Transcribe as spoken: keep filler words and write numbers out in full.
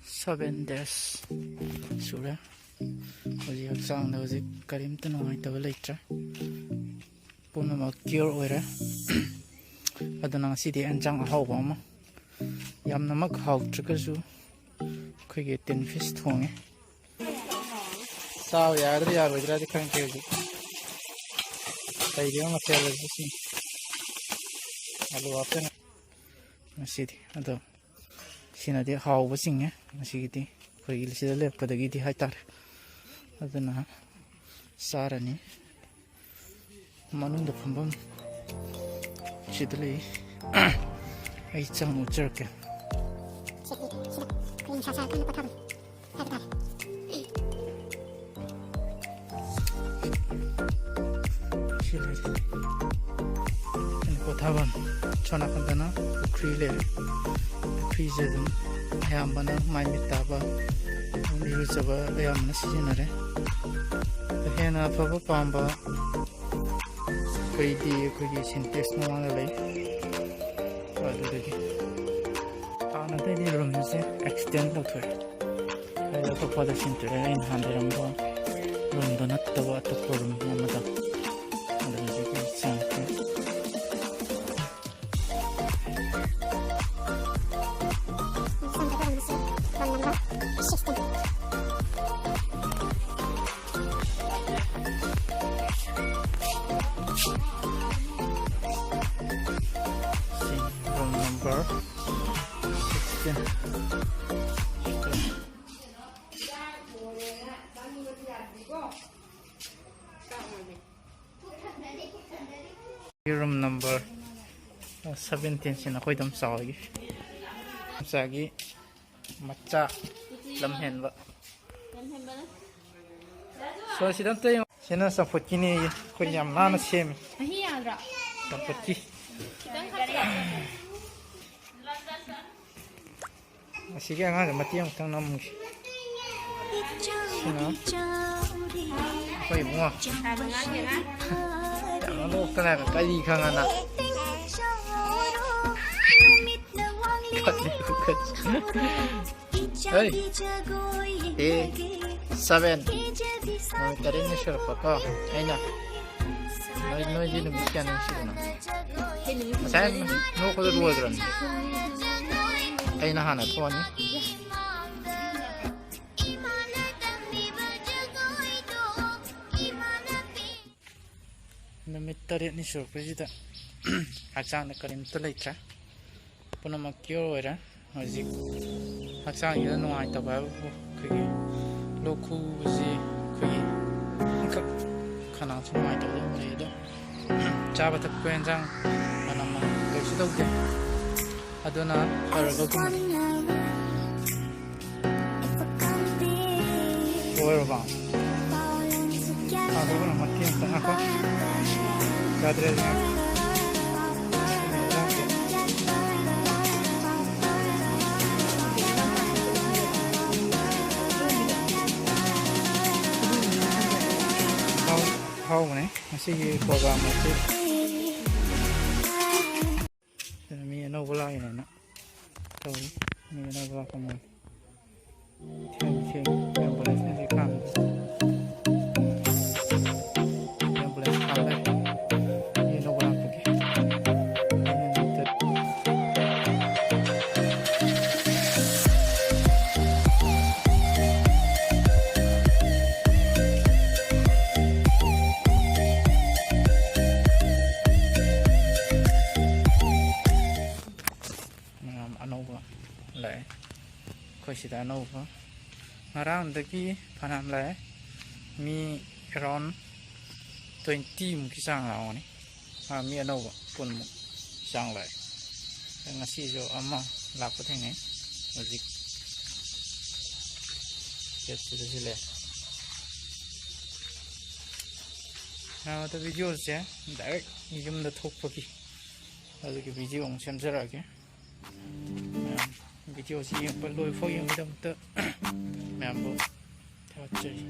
Seven days ꯁꯨꯔꯦ꯫ ꯍꯧꯖꯤꯛ ꯍꯛꯆꯥꯡꯗ ꯍꯧꯖꯤꯛ ꯀꯔꯤꯝꯇ ꯅꯨꯡꯉꯥꯏꯇꯕ ꯂꯩꯇ꯭ꯔꯦ꯫ ꯄꯨꯝꯅꯃꯛ ꯀ꯭ꯌꯣꯔ ꯑꯣꯏꯔꯦ꯫ ꯑꯗꯨꯅ ꯉꯁꯤꯗꯤ ꯑꯦꯟꯁꯥꯡ ꯑꯍꯥꯎꯕ ꯑꯃ, ꯌꯥꯝꯅꯃꯛ ꯍꯥꯎꯇ꯭ꯔꯒꯁꯨ ꯑꯩꯈꯣꯏꯒꯤ ꯇꯤꯟ ꯐꯤꯁ ꯊꯣꯡꯉꯦ꯫ ꯆꯥꯕ ꯌꯥꯒꯗ꯭ꯔꯥ ꯌꯥꯔꯣꯏꯗ꯭ꯔꯥꯗꯤ ꯈꯪꯗꯦ ꯍꯧꯖꯤꯛ꯫ ꯀꯩꯒꯤꯅꯣ ꯃꯊꯦꯜ ꯑꯣꯏꯕꯁꯤꯡ ꯑꯂꯨ ꯍꯥꯞꯆꯤꯟ ꯉꯁꯤꯗꯤ꯫ ꯑꯗꯣ ꯁꯤꯅꯗꯤ ꯍꯥꯎꯕ ꯆꯤꯡꯉꯦ ꯉꯁꯤꯒꯤꯗꯤ, ꯑꯩꯈꯣꯏꯒꯤ ꯁꯤꯗ ꯂꯩꯔꯛꯄꯗꯒꯤꯗꯤ ꯍꯥꯏꯇꯥꯔꯦ꯫ ꯑꯗꯨꯅ ꯆꯥꯔꯅꯤ꯫ ꯃꯅꯨꯡꯗ ꯐꯝꯐꯝ ꯁꯤꯗ ꯂꯩ꯫ ꯑꯩ ꯆꯪ ꯎꯠꯆꯔꯛꯀꯦ꯫ ꯁꯤꯗꯤ, ꯁꯤꯗ ꯑꯩꯈꯣꯏ ꯅꯨꯡꯁꯥ ꯁꯥꯔꯀꯥꯟꯗ ꯄꯣꯊꯥꯕ ꯍꯥꯏꯕ ꯇꯥꯔꯦ꯫ ꯁꯤ ꯂꯩꯔꯦ ꯑꯩꯅ ꯄꯣꯊꯥꯐꯝ꯫ ꯁꯣꯝ ꯅꯥꯀꯟꯗꯅ ꯄꯨꯈ꯭ꯔꯤ ꯂꯩꯔꯦ꯫ ꯄꯨꯈ꯭ꯔꯤꯁꯦ ꯑꯗꯨꯝ ꯑꯌꯥꯝꯕꯅ ꯃꯥꯏ ꯃꯤꯠ ꯇꯥꯕ, ꯑꯗꯨꯝ ꯏꯔꯨꯖꯕ ꯑꯌꯥꯝꯕꯅ ꯁꯤꯖꯤꯟꯅꯔꯦ꯫ ꯑꯗꯣ ꯍꯦꯟꯅ ꯑꯐꯕ ꯄꯥꯝꯕ ꯑꯩꯈꯣꯏꯗꯤ ꯑꯩꯈꯣꯏꯒꯤ ꯁꯤꯟꯇꯦꯛꯁ ꯃꯃꯥꯡꯗ ꯂꯩ꯫ ꯑꯗꯨꯗꯒꯤ ꯍꯥꯟꯅꯗꯩꯗꯤ ꯔꯨꯝꯁꯦ ꯑꯦꯛꯁꯇꯦꯟ ꯇꯧꯊꯣꯛꯑꯦ꯫ ꯑꯩ ꯑꯇꯣꯞꯄꯗ ꯁꯤꯟꯇꯣꯛꯑꯦ꯫ ꯑꯩ ꯅꯍꯥꯟ ꯂꯩꯔꯝꯕ ꯔꯨꯝꯗꯣ ꯅꯠꯇꯕ ꯑꯇꯣꯞꯄ ꯔꯨꯝ ꯑꯃꯗ꯫ ꯑꯗꯨꯗꯒꯤ ꯆꯪꯉꯛꯄ꯫ ꯁꯤ room number sixteen. Room number ꯁꯚꯦꯟꯇꯤꯟꯁꯤꯅ ꯑꯩꯈꯣꯏ ꯑꯗꯨꯝ ꯆꯥꯎꯔꯒꯦ꯫ ꯃꯆꯥꯒꯤ ꯃꯆꯥ ꯂꯝ ꯍꯦꯟꯕ꯫ ꯁꯣ ꯁꯤꯗ ꯑꯝꯇ ꯌꯦꯡꯉꯣ꯫ ꯁꯤꯅ ꯆꯝꯐꯨꯠꯀꯤꯅꯦ꯫ ꯑꯩꯈꯣꯏ ꯌꯥꯝ ꯅꯥꯟꯅ ꯁꯦꯝꯃꯤ꯫ ꯃꯍꯤ ꯌꯥꯗ꯭ꯔꯣ? ꯆꯝꯐꯨꯠꯀꯤ꯫ ꯈꯤꯇꯪ ꯈꯛ ꯆꯥꯎ꯫ ꯑꯁꯤꯒꯤ ꯑꯉꯥꯡꯁꯦ ꯃꯇꯦꯡ ꯑꯃꯨꯛꯇꯪ ꯅꯝꯒꯦ꯫ ꯁꯤꯅ ꯑꯩꯈꯣꯏ ꯏꯕꯨꯡꯉꯣ꯫ ꯌꯥꯝꯅ ꯅꯣꯛꯇꯅ ꯀꯔꯤ ꯈꯪꯉꯅ꯫ ꯈꯠꯂꯤ, ꯈꯠꯂꯤ꯫ ꯍꯩ! ꯗꯦ ꯁꯚꯦꯟ, ꯅꯨꯃꯤꯠ ꯇꯔꯦꯠꯅꯤ ꯁꯨꯔꯛꯄꯀꯣ꯫ ꯑꯩꯅ, ꯅꯣꯏ, ꯅꯣꯏꯗꯤ ꯅꯨꯃꯤꯠ ꯀꯌꯥꯅꯤ ꯁꯨꯕꯅꯣ? ꯉꯁꯥꯏ ꯅꯣꯛꯄꯗ ꯂꯣꯏꯈ꯭ꯔꯕꯅꯤ꯫ ꯑꯩꯅ ꯍꯥꯟꯅ ꯊꯣꯛꯑꯅꯤ꯫ ꯅꯨꯃꯤꯠ ꯇꯔꯦꯠꯅꯤ ꯁꯨꯔꯛꯄꯁꯤꯗ ꯍꯛꯆꯥꯡꯗ ꯀꯔꯤꯝꯇ ꯂꯩꯇ꯭ꯔꯦ꯫ ꯄꯨꯝꯅꯃꯛ ꯀ꯭ꯌꯣꯔ ꯑꯣꯏꯔꯦ꯫ ꯍꯧꯖꯤꯛ ꯍꯛꯆꯥꯡꯁꯤꯗ ꯅꯨꯡꯉꯥꯏꯇꯕ ꯍꯥꯏꯕꯕꯨ ꯑꯩꯈꯣꯏꯒꯤ ꯂꯣꯛ ꯈꯨꯕꯁꯤ, ꯑꯩꯈꯣꯏꯒꯤ ꯑꯃꯈꯛ ꯈꯅꯥꯎꯁꯤ ꯅꯨꯡꯉꯥꯏꯇꯕꯗꯤ ꯑꯃ ꯂꯩ, ꯑꯗꯣ ꯆꯥꯕ ꯊꯛꯄ ꯌꯦꯟꯁꯥꯡ ꯃꯅꯝ ꯀꯩꯁꯨ ꯇꯧꯗꯦ꯫ ꯑꯗꯨꯅ ꯐꯔꯕꯒꯨꯝꯕꯅꯤ꯫ ꯂꯣꯏꯔꯕꯣ? ꯊꯥꯡꯗꯣꯛꯄꯅ ꯃꯇꯦꯡ ꯑꯝꯇ ꯉꯥꯏꯈꯣ꯫ ꯌꯥꯗ꯭ꯔꯦ, ꯑꯗꯨꯅ꯫ ꯍꯥꯎ-, ꯍꯥꯎꯕꯅꯦ ꯉꯁꯤꯒꯤ ꯄ꯭ꯔꯣꯒ꯭ꯔꯥꯝ ꯑꯁꯤ꯫ ꯑꯗꯨꯅ ꯃꯤ ꯑꯅꯧꯕ ꯂꯥꯛꯏꯅꯦꯅ ꯇꯧꯔꯤ꯫ ꯃꯤ ꯑꯅꯧꯕ ꯂꯥꯛꯄ ꯃꯥꯜꯂꯤ꯫ ꯊꯦꯡ-, ꯊꯦꯡ-, ambulance ꯅꯗꯤ ꯈꯥꯝꯃꯤ꯫ Ambulance ꯈꯥꯝ ꯂꯩꯔꯦ꯫ ꯃꯤ ꯑꯅꯧꯕ ꯂꯥꯛꯄꯒꯤ꯫ ꯃꯌꯥꯝ ꯑꯅꯧꯕ ꯂꯥꯛꯑꯦ꯫ ꯑꯩꯈꯣꯏ ꯁꯤꯗ ꯑꯅꯧꯕ ꯉꯔꯥꯡꯗꯒꯤ ꯐꯅꯌꯥꯝ ꯂꯥꯛꯑꯦ꯫ ꯃꯤ around twenty ꯃꯨꯛꯀꯤ ꯆꯥꯡ ꯂꯥꯛꯑꯝꯒꯅꯤ꯫ ꯑꯥ, ꯃꯤ ꯑꯅꯧꯕ ꯀꯨꯟ ꯃꯨꯛ ꯆꯥꯡ ꯂꯥꯛꯑꯦ꯫ ꯉꯁꯤꯁꯨ ꯑꯃ ꯂꯥꯛꯄ ꯊꯦꯡꯅꯩ꯫ ꯍꯧꯖꯤꯛ ꯒꯦꯠꯁꯤꯗ ꯁꯤꯜꯂꯦ꯫ ꯑꯥ, ꯑꯗꯣ video ꯁꯦ direct ꯌꯨꯝꯗ ꯊꯣꯛꯄꯒꯤ ꯑꯗꯨꯒꯤ video ꯑꯃꯨꯛ ꯁꯦꯝꯖꯔꯛꯑꯒꯦ꯫ ꯃꯌꯥꯝ video ꯁꯤ ꯌꯦꯡꯕ ꯂꯣꯏꯐꯥꯎ ꯌꯦꯡꯕꯒꯤꯗꯃꯛꯇ ꯃꯌꯥꯝꯕꯨ ꯊꯥꯒꯠꯆꯔꯤ꯫